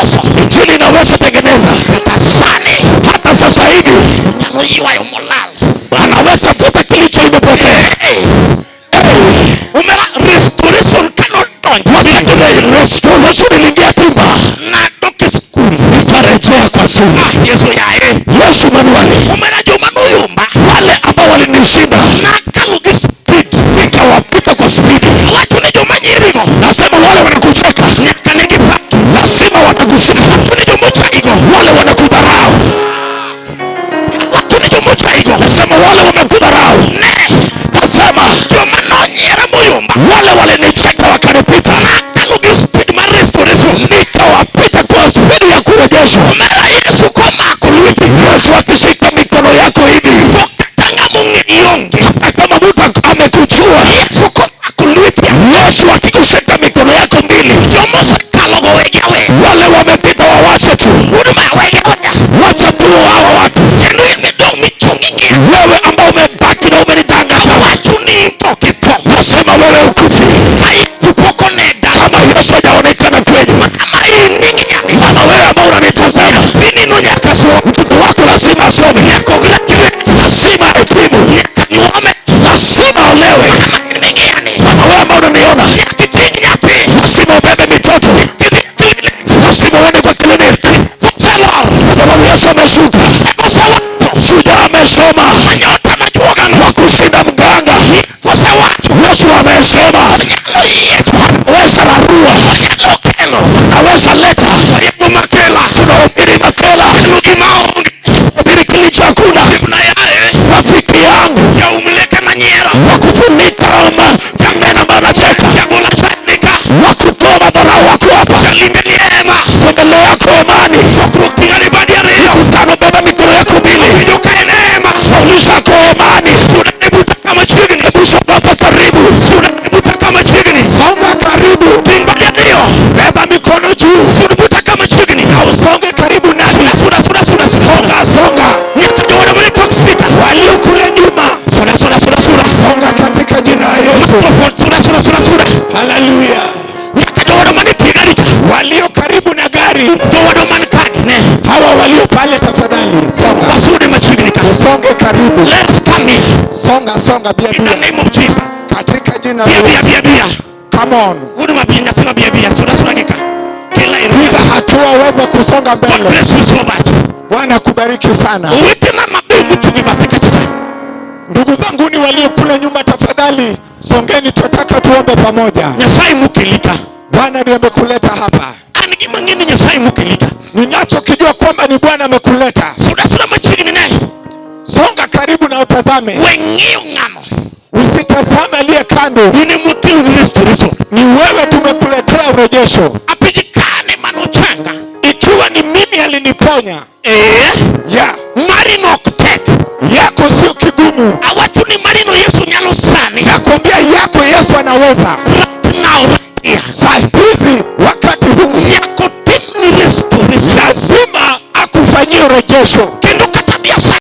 loso. Injili inaweza tengeneza. Kata sani Hata sasa hivi onyalo ywayo molal. Anaweza vuta kilicho imepotea. Hey. Hey. Omera, restoration kanodonjo Wakati restoration iliingia Timba, nadok e skul. Nikarejea kwa shule. Ah, Yesu yaye. Yesu Manueli, Omera, joma noyomba wale ambao walinishinda nakalo gi speed. Nikawapita kwa spidi. Awacho ne joma nyirigo Nasema wale wanakucheka nyaka ne gipaki. Lazima watakusifu. Awacho ne joma ochaigo. Wale wanakudharau, Awacho ne joma ochaigo. Nasema wale wamekudharau, Ne nasema joma nonyiera moyomba wale walinicheka wakanipita, nakalo gi speed mar restoration. Nikawapita kwa spidi ya kurejeshwa. Omera, Yesu komako lweti Yesu akishika mikono yako hivi, to kata ng'ama ong'eyi onge. Hata kama mtu amekujua, Yesu komako lweti, Yesu akikushika mikono yako mbili, joma osekalogo wegi aweya. Wale wamepita wawache tu, Wuod ma wegi aweya. Wacha tu hawa watu. Kendo in midong' michung' ing'iya. Wewe ambao umebaki na umenitangaza, Awacho ni in to ok itho. Nasema wewe ukufi. Ka Yesu pok one dala, Kama Yesu hajaonekana kwenu, mama in ming'iya ni, mama wewe ambao unanitazama, nyathini no nyaka som. Mtoto wako lazima asome, Nyaka ograduate. Lazima ahitimu, Nyaka nyuome. Lazima olewe. Mama in ming'iya ni, Mama wewe ambao unaniona, nyaka iting' nyathi. Lazima ubebe mitoto, Idhi clinic. Lazima uende kwa kliniki, Oselor. Kwa sababu Yesu ameshuka. Osewacho. Shujaa amesema, Manyota majuogano. Wa kushinda mganga. Osewacho. Yesu amesema, Onyalo yiecho. Anaweza rarua, Onyalo kelo. anaweza leta. Oriembo makela. Tunahubiri makela, Kelo gima onge. tunahubiri kilicho hakuna. Osiepna yaye. Rafiki yangu, Jaum leke manyiero. wa kufunika meno ambayo anacheka, Jagol achanika. wa kutoa madharau wako hapa. Jalimbe ni hema. Tembelea kwa imani. Chokruok ting'ani badi ariyo. Mikutano, beba mikono yako mbili. Winjo ka en hema. Nauliza kwa imani. Suda ne buta kama chiegni. Hebu songa hapa karibu. Suda ne buta kama chiegni. Songa karibu. Ting' badi ariyo. Beba mikono juu. Sud buta kama chiegni. Na usonge karibu nami. Suda, suda, suda, suda. Songa, songa. Nyaka jowada mane tok speaker. Walio kule nyuma. Suda, suda, suda, suda. Songa katika jina la Yesu. Microphone, suda, suda, suda, suda. Haleluya. Nyaka jowada mane tie gari cha. Walio karibu na gari, Jowada man kagi ne. hawa walio pale tafadhali songa. Wasude machiegni ka. Usonge karibu. Let's come here. Songa, songa, bia In the bia. name of Jesus. Katika jina la Bia, bia, Yesu. bia, bia. Come on. Wuod mabia, nyathi mabia, bia. Suda, suda gika. Kela ero. Piga hatua uweze kusonga God mbele. bless you so much. Bwana kubariki sana. Owetena mabeyo mochung' e bathe kacha cha. Ndugu zangu ni walio kule nyuma, tafadhali songeni, tunataka tuombe pamoja. Nyasaye mokelika. Bwana ndiye amekuleta hapa. An gima ang'e ni Nyasaye mokelika. Ninachokijua kwamba ni Bwana amekuleta. Suda, suda machiegni ne. Songa karibu na utazame. We ng'iyo ng'ano. Usitazame aliye kando. In ema okeloni restoration. Ni wewe tumekuletea urejesho. Apenji kane manochanga. Ikiwa ni mimi aliniponya. Eh? Yeah. Mari no ok tek. Yako sio kigumu. Awacho ni mari no Yesu nyalo sani. Nakwambia yako Yesu anaweza. Right now, right here. Saa hizi wakati huu Nyaka otimni restoration. lazima akufanyie urejesho.